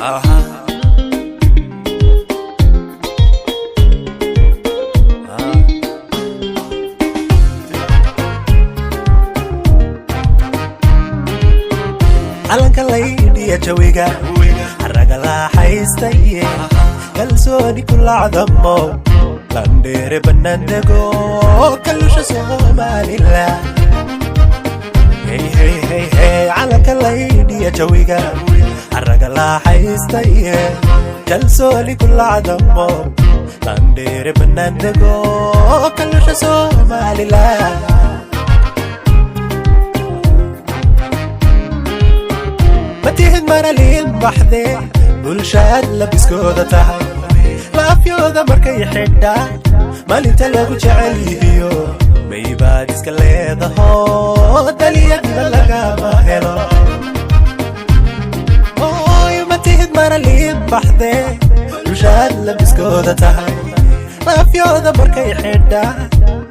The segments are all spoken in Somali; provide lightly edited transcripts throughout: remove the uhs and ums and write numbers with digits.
Aha. Calanka laydhiya jawiga xaraga laaxaystaye kalsooni kulacdamo landheere banaandego kalusha Soomaalila. Calanka laydhiya jawiga xaraga laaxaystaye kalsooni kulacdamo landheere banaandego kalusha Soomaalila. Matihid maraliin baxdee bulshaad labiskooda tahay laafyooda markay xidhaan maalinta lagu jecel yihiyo maybaad iska leedaho daliyadiba lagama helo. Oy, matihid maraliin baxdee bulshaad labiskooda tahay laafyooda markay xidhaan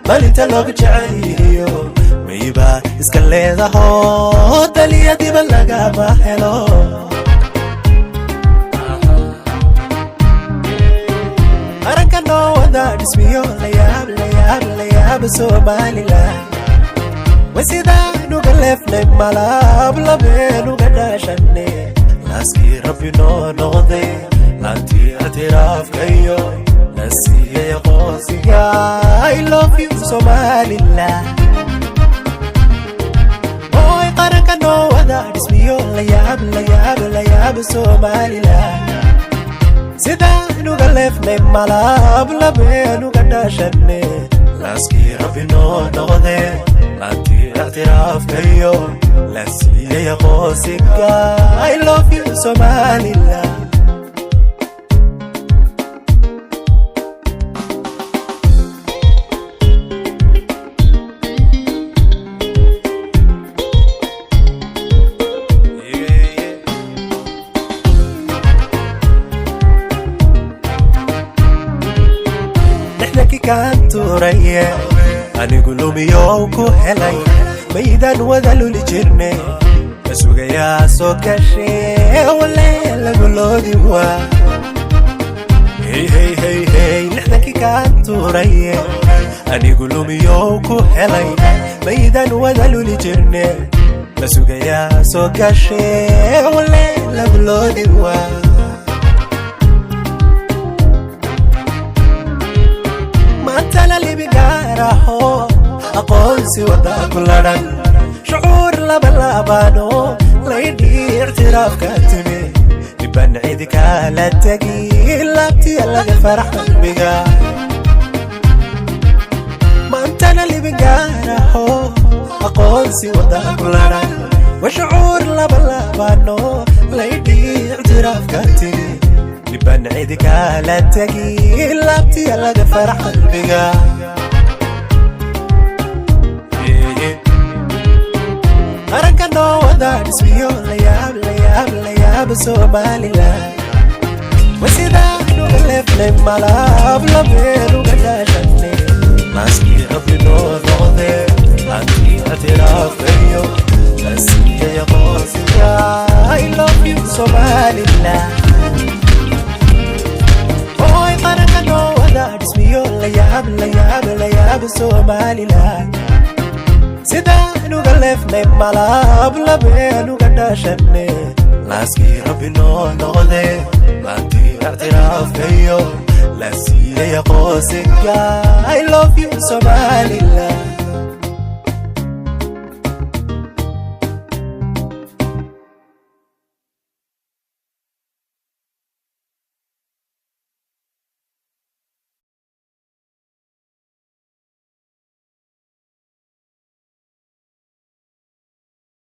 maalinta loogu jecel yihiyo maybaad iska leedaho daliyadiba lagama helo. Qaranka noo wada dhismiyo layaab layaab layaab Somalilan way sidaan uga leefnay malaab labeen uga dhaashane laaskii Rabbi noo noqday laantii ictiraafkayo la siiyey aqoonsiga. I love you, Somaliland. Oy, qaranka noo wada dhismiyo layaab layaab layaab Somaliland sidaan uga leefnay malaab labeen uga dhaashane laaskii Rabbi noo noqde laantii ictiraafkayo la siiyey aqoonsiga. I love you, Somaliland. Lixdankii kaan tuuraye anigu lumiyow ku helay maydaan wada luli jirne ma sugayaa soo gashee wale lagu loodi waa. Hey hey hey hey, lixdankii kaan tuuraye anigu lumiyow ku helay maydaan wada luli jirne ma sugayaa soo gashee wale lagu loodi waa. Maantana libi gaaraho aqoonsi wada ku ladhan shucuur laba laabano laydhii ictiraafka timi dhiban cidi kala tegi laabtiya laga farax qalbiga. Maantana libi gaaraho aqoonsi wada ku ladhan wa shucuur laba laabano laydhii ictiraafka timi dhiban cidi kala tegi laabtiya laga farax qalbiga. Qaranka noo wada dhismiyo layaab layaab layaab Somalilan wa sidaan uga leefnay malaab labeen uga dhaashane laaskii Rabbi noo noqde laantii ictiraafayo la siiyey aqoonsiga. I love you, Somaliland. Oy, qaranka noo wada dhismiyo layaab layaab layaab Somaliland sidaan uga leefnay malaab labeen uga dhaashane laaskii Rabbi noo noqde laantii ictiraafkayo la siiyey aqoonsiga. I love you, Somaliland.